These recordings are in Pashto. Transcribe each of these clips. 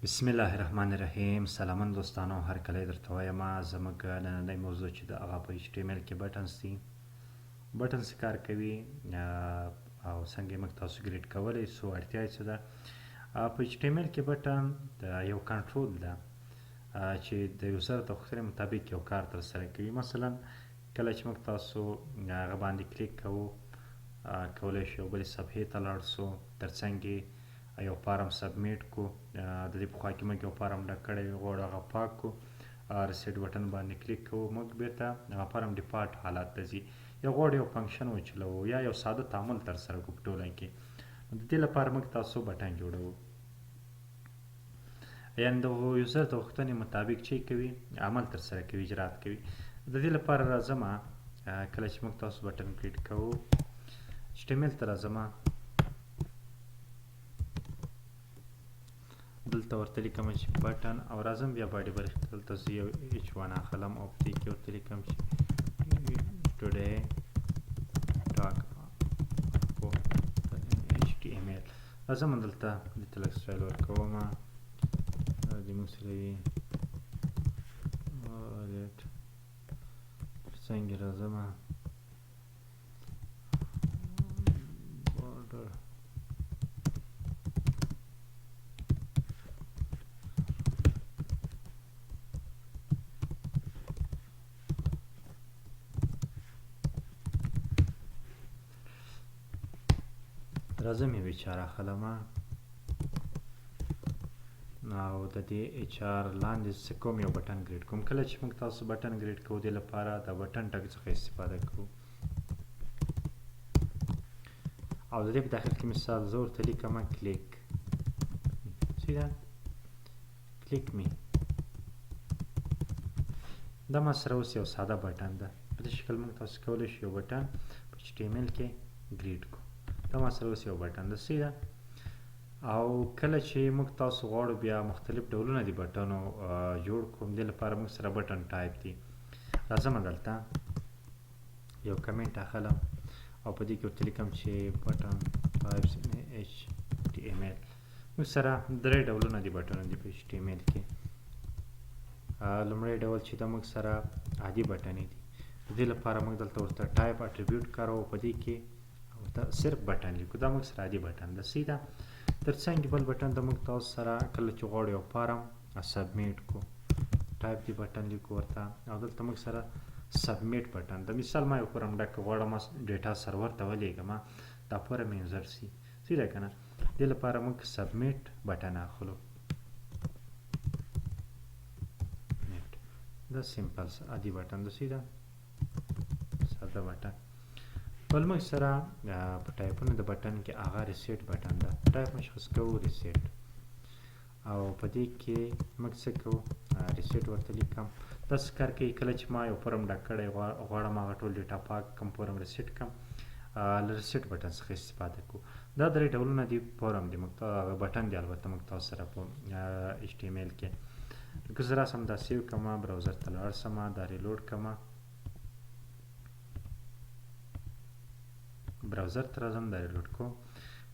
بسم الله الرحمن الرحیم. سلامن دوستانو، هر کله درته وایم. زموږ نننۍ موضوع چې د هغه په HTML کې buttons دي، button څه کار کوي او څنګه موږ تاسو create کولی سو، اړتیا یې څه ده. په HTML کې button یو کنټرول ده چې د user د غوښتنې مطابق یو کار ترسره کوي. مثلا کله چې موږ تاسو هغه باندې کلیک کوو، کولی شو یو بلې صفحې ته لاړ سو، ترڅنګ یو form submit کو. د دې په خوا کې موږ یو form ډک کړی وي، غواړو هغه پاک کو، reset button باندې کلیک کوو، موږ بیرته هغه form default حالت ته ځي. یا غواړو یو function وچلوو یا یو ساده تعامل ترسره کو په ټولنه کې. د دې لپاره موږ تاسو button جوړوو، یعنی د user د غوښتنې مطابق چې کوي، عمل ترسره کوي، اجرات کوي. د دې لپاره راځم، کله چې موږ تاسو button create کوو، HTML ته راځم، دلته ورته لیکم چې button او راځم بیا body برخې ته. دلته زه یو h1 اخلم او په دې کې ورته لیکم چې today talk HTML. راځم دلته دې ته لږ سټایل ورکوم، دې موږ سره وي ریټ ترڅنګ راځم border. راځم یو HR اخلم او د دې HR لاندې څه کوم، یو button create کوم. کله چې موږ تاسو button create کوو، د لپاره د button tag څخه استفاده کوو او د دې په داخل کې مثال زه ورته لیکم کلیک، صحیح ده، click me. دا ما سره اوس یو ساده button ده. په دې شکل موږ تاسو کولی شو یو button په HTML کې create کو. دا ما سره اوس یو button ده، صحیح ده. او کله چې موږ تاسو غواړو بیا مختلف ډولونه د button و جوړ کوم، دې لپاره موږ سره button type دي. راځم دلته یو کمنټ اخلم او په دې کې ورته لیکم چې button types in HTML. موږ سره درې ډولونه د button و دي په HTML کې. لومړی ډول چې د موږ سره عادي button دي، د دې لپاره موږ دلته ورته type attribute کاروو، په دې کې ورته صرف button لیکو. دا موږ سره عادي button ده، صحیح ده. ترڅنګ بل button د موږ تاسو سره کله چې غواړو یو form submit کو، ټایپ دی button لیکو ورته او دلته موږ سره submit button د مثال ما یو form ډک غواړم data server ته ولېږم، دا form user سي، صحیح ده که نه؟ دې لپاره موږ submit button اخلو. دا simple عادي button ده، صحیح ده، ساده button. بل موږ سره په ټایپونو د button کې هغه reset button ده. ټایپ مشخص کوو reset او په دې کې موږ څه کوو؟ reset ورته لیکم. دا څه کار کوي؟ کله چې ما یو form ډک کړی، غواړم هغه ټول data پاک کم، form reset کم، له reset button څخه استفاده کوو. دا درې ډولونه دي form دي، موږ ته button دی. البته موږ تاسو سره په HTML کې که زه راسم دا save کړم، browser ته لاړ سم، دا reload کړم، browser ته راځم، دا reload کوم،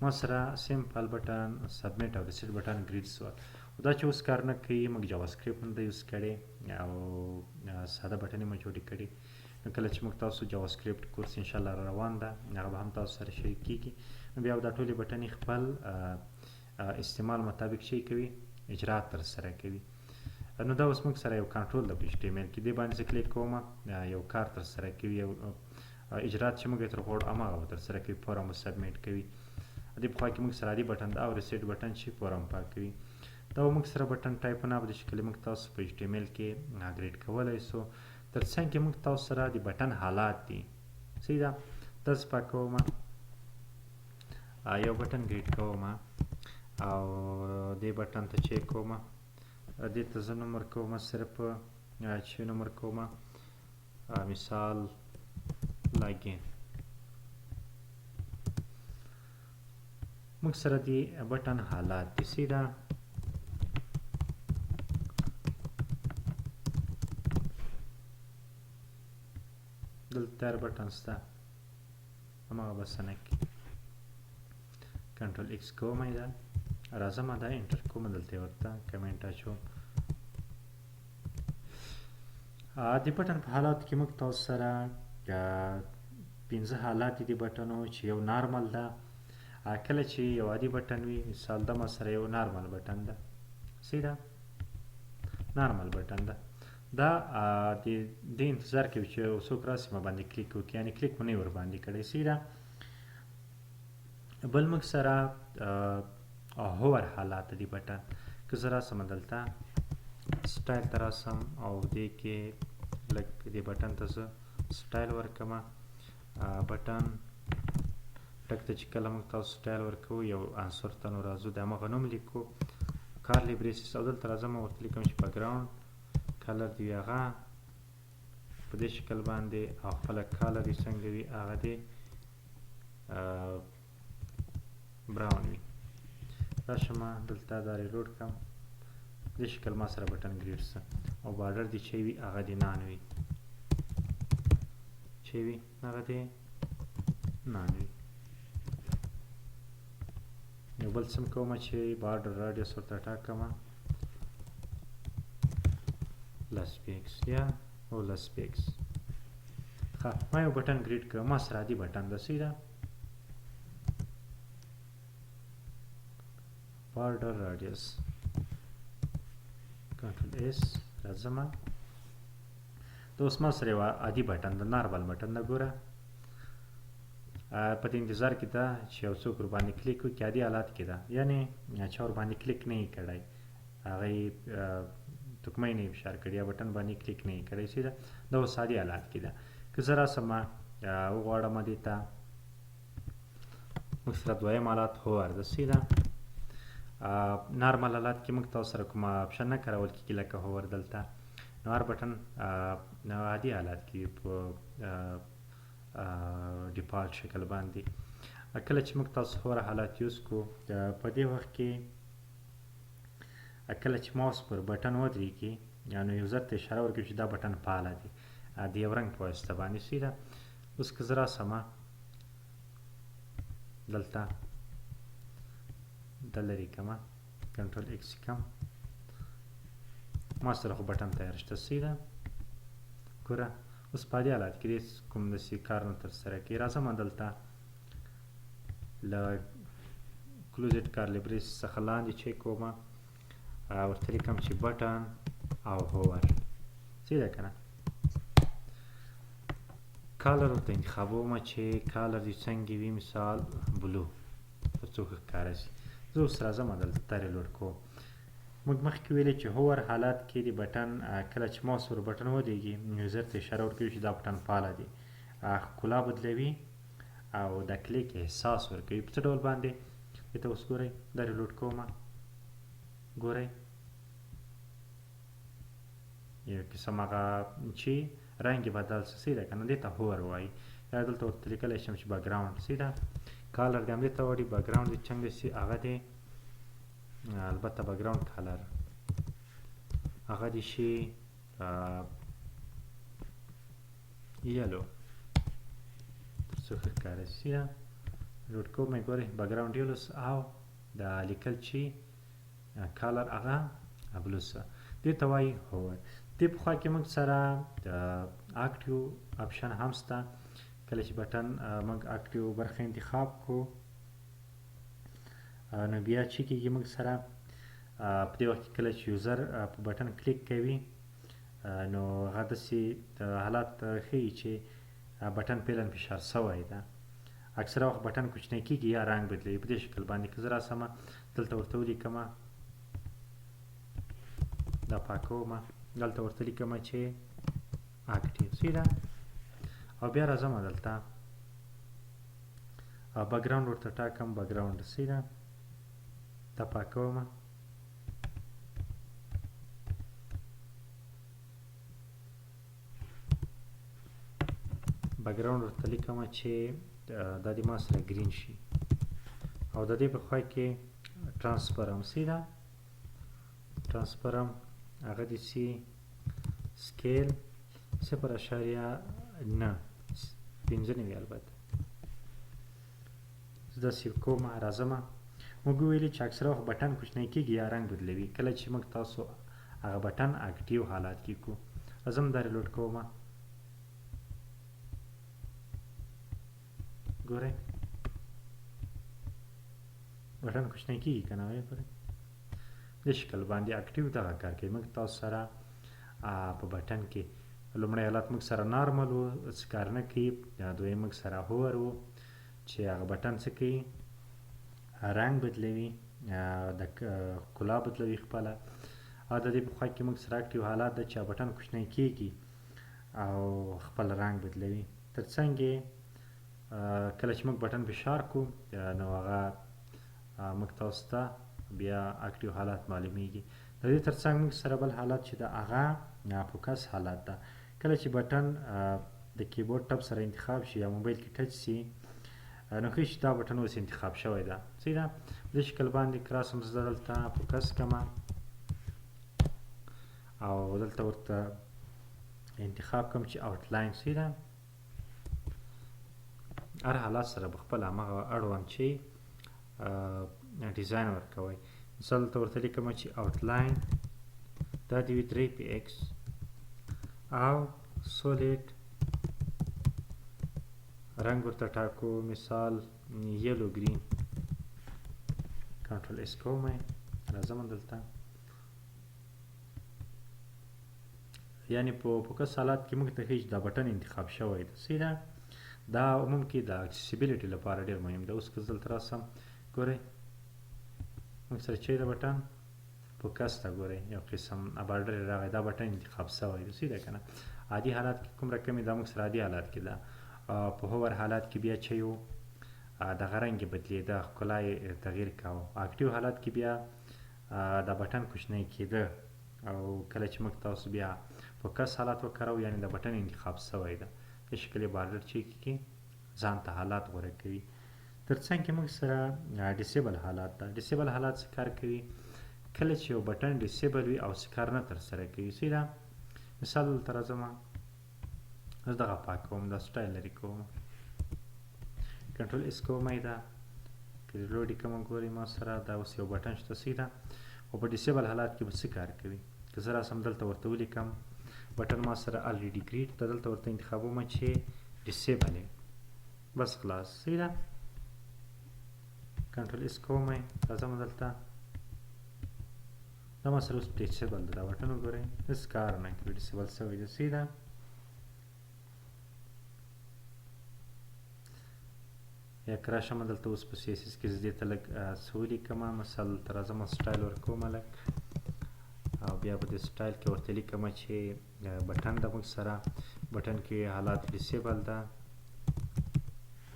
ما سره simple button، submit او reset button create سول. دا چې اوس کار نه کوي، موږ JavaScript نه دی use کړی او ساده button مو جوړې کړي. نو کله چې موږ تاسو JavaScript course ان شاء الله روان ده، هغه به هم تاسو سره شریک کیږي، نو بیا دا ټولې button خپل استعمال مطابق شي کوي، اجرات تر سره کوي. نو دا اوس موږ سره یو کنټرول د HTML کې دی، باندې کلیک کوم، یو کار تر سره کوي، یو اجرات چې موږ تر غوړ هماغه به تر سره کوي، form submit کوي. د په خوا کې موږ سره عادي button او reset button چې form پاکوي. دا موږ سره button type نه په دې شکل موږ تاسو په HTML کې create کولی سو. ترڅنګ کې موږ تاسو سره د button حالات دي، صحیح ده. تاسو پاکوم، یو button create کوم او دې button ته چک کوم، دې ته زه نوم ورکوم، صرف چې نوم ورکوم مثال login. موږ سره دی button حالات دي، صحیح ده. دلته تیار button سته، هماغه بسنه کې control X کوم، دا راځم دا enter کوم، دلته ورته کمنټ اچوم. د button په حالات کې موږ تاسو سره پنځه حالات دي button و، چې یو نارمل ده. کله چې یو عادي button وي، مثال د ما سره یو normal button ده، صحیح ده، normal button ده. دا د دې انتظار کوي چې یو څوک راسي ما باندې کلیک وکړي، یعنې کلیک مو نه ورباندې کړی، صحیح ده. بل موږ سره hover حالات دي button. که زه راسم دلته سټایل ته راسم او دې کې لږ دې button ته زه سټایل ورکړم، button ټک ته چې کله موږ تاسو سټایل ورکوو یو عنصر ته، نو راځو د همغه نوم لیکو، curly braces، او دلته راځم ورته لیکم چې background color دی هغه په دې شکل باندې، او خپله color یې څنګه وي هغه دې brown وي. راشم دلته دا reload کړم، دې شکل ما سره button grid سه، او border دې چې وي هغه دې none وي، چې وي هغه دې none وي. یو بل څه کوم چې border radius ورته ټاکم لس px یا او لس px. ښه، ما یو button grid کړ، ما سره عادي button ده، صحیح ده. Border radius control S راځم، دا اوس ما سره یوه عادي button ده، normal button ده. ګوره، په دې انتظار کې ده چې یو څوک ورباندې کلیک وکړي. عادي حالت کې ده، یعنې چا ورباندې کلیک نه یې کړی، هغه یې تکمه یې نه یې فشار کړی یا button باندې کلیک نه یې کړی، صحیح ده. دا اوس عادي حالت کې ده. که زه راسم وغواړم دې ته، موږ سره دویم حالت hover ده، صحیح ده. نارمل حالت کې موږ تاسو سره کومه option نه کارول کېږي لکه hover دلته، نو هر button عادي حالت کې په default شکل باندې. کله چې موږ تاسو hover حالت use کو، په دې وخت کې کله چې ماوس پر button ودرېږي، نو user ته اشاره ورکوي چې دا button فعاله دی د یو رنګ په واسطه باندې، صحیح ده. اوس که زه راسم دلته دا لرې کړم، control X کړم، ما سره خو button تیار شته، صحیح ده. ګوره اوس په عادي حالت کې هېڅ کوم داسې کار نه ترسره کوي. راځم دلته له closed curly brace څخه لاندې چک کوم، ورته لیکم چې button او hover، صحیح ده که نه. color ورته انتخابوم چې color دې څنګه وي، مثال blue، تر څو ښه ښکاره شي. زه اوس راځم دلته reload کوم. موږ مخکې ویلې چې hover حالت کې د button کله چې ماوس ور button ودرېږي، user ته اشاره ورکوي چې دا button فعاله دی، ښکلا بدلوي او د کلیک احساس ورکوي. په څه ډول باندې؟ دې ته اوس ګورئ، دا reload کوم، ګورئ یو قسم هغه چې رنګ یې بدل سو، صحیح ده که نه؟ دې ته hover وایي. یا دلته ورته لیکلی شم چې background، صحیح ده، color دې همدې ته وړي، background دې څنګه سي هغه دې البته background color هغه دې شي yellow، تر څو ښه ښکاره شي. load کوم یې، ګورئ background yellow او د لیکل چې color هغه blue سه، دې ته وایي hover. دې په خوا کې موږ سره د active option هم شته. کله چې button موږ active برخه انتخاب کو، نو بیا چې کېږي موږ سره په دې وخت کې کله چې user په button کلیک کوي، نو هغه داسې حالات ښیي چې button فعلا فشار سوی ده. اکثره وخت button کوچنی کېږي یا رنګ بدلوي په دې شکل باندې. که زه راسم دلته ورته ولیکم، دا پاکوم، دلته ورته لیکم چې active، صحیح ده. او بیا راځم دلته background ورته ټاکم، background، صحیح ده، دا پاکوم. background ورته لیکم چې دا د ما سره green شي، او د دې په خوا کې transform، صحیح ده، transform هغه دې سي scale 0.995. البته زه داسې کوم، راځم موږ ویلي چې اکثره وخت بټن کوچنی کیږي یا رنګ بدلوي کله چې موږ تاسو هغه بټن active حالت کې کو. راځم دا reload کوم، ګورئ بټن کوچنی کیږي که نه؟ ګورئ دې شکل باندې active دغه کار کوي. موږ تاسو سره په بټن کې لومړی حالت موږ سره normal و، څه کار نه کوي. دویم موږ سره hover و چې هغه بټن څه کوي، رنګ بدلوي، د ښکلا بدلوي خپله. او د دې په خوا کې موږ سره active حالت ده چې بټن کوچنی کیږي او خپل رنګ بدلوي. ترڅنګ یې کله چې موږ بټن فشار کو نو هغه موږ تاسو ته بیا active حالت معلومیږي. د دې ترڅنګ موږ سره بل حالت چې د هغه focus حالت ده. کله چې بټن د کیبورډ ټپ سره انتخاب شي یا موبایل کې touch شي نو ښیي چې دا بټن اوس انتخاب شوی ده. صحیح ده. دې شکل باندې کراسم زه دلته focus کمه او دلته ورته انتخاب کوم چې outline. صحیح ده. هر حالت سره به خپل هماغه اړوند چې design ورکوي. مثال دلته ورته لیکم چې outline دا دې وي 3 px او solid رنګ ورته ټاکو، مثال yellow green. control S کوم، راځم دلته. یعنی په focus حالت کې موږ ته ښیي چې دا بټن انتخاب شوی دی. صحیح ده. دا عموم کې د accessibility لپاره ډېر مهم دی. اوس که زه دلته راسم ګورئ موږ سره چې دا بټن focus ته ګورئ یو قسم border یې راغی، دا بټن انتخاب شوی دی. صحیح ده که نه؟ عادي حالت کې کوم رقم دا موږ سره عادي حالت کې ده. په hover حالت کې بیا چې یو دغه رنګ یې بدلېده، ښکلا یې تغییر کاوه. active حالت کې بیا دا بټن کوچنی کېده او کله چې موږ تاسو بیا focus حالت وکاروو یعنې دا بټن انتخاب شوی ده، د شکل یې border چې کېږي ځان ته حالت غوره کوي. ترڅنګ کې موږ سره disable حالت ده. disable حالت څه کار کوي؟ کله چې یو بټن disable وي او څه کار نه ترسره کوي. صحیح ده. مثال دلته راځم، زه دغه پاک کوم، دا سټایل لرې کوم، control S کوم، دا که reload یې کوم ګورئ ما سره دا اوس یو بټن شته. صحیح ده. خو په disable حالت کې به څه کار کوي؟ که زه راسم دلته ورته ولیکم بټن ما سره already grid ته دلته ورته انتخابوم چې disable یې، بس خلاص. صحیح ده. control S کوم، راځم دلته، دا ما سره اوس disable ده. دا بټن وګورئ هېڅ کار نه کوي، disable شوی دی. صحیح ده. یا که راشم دلته اوس په CSS کې زه دې ته لږ څه ولیکم، مثال دلته راځم سټایل ورکوم لږ او بیا په دې سټایل کې ورته لیکم چې بټن ده موږ سره، بټن کې حالت disable ده،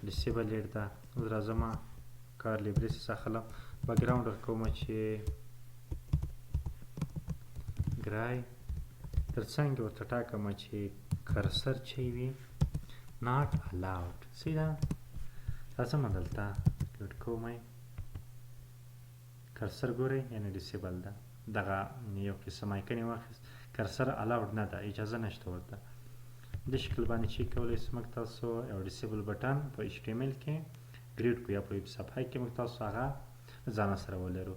disable ده. اوس راځم curly braces اخلم، background ورکوم چې gray، ترڅنګ ورته ټاکم چې cursor چې وي not allowed. صحیح ده. راځم دلته load کوم، cursor ګورئ یعنې disable ده. دغه یو قسم icon یې واخیست، cursor allowed نه ده، اجازه نشته ورته. دې شکل باندې چې کولی شو موږ تاسو یو disable بټن په HTML کې grid کو یا په ویب صفحه کې موږ تاسو هغه ځانه سره ولرو.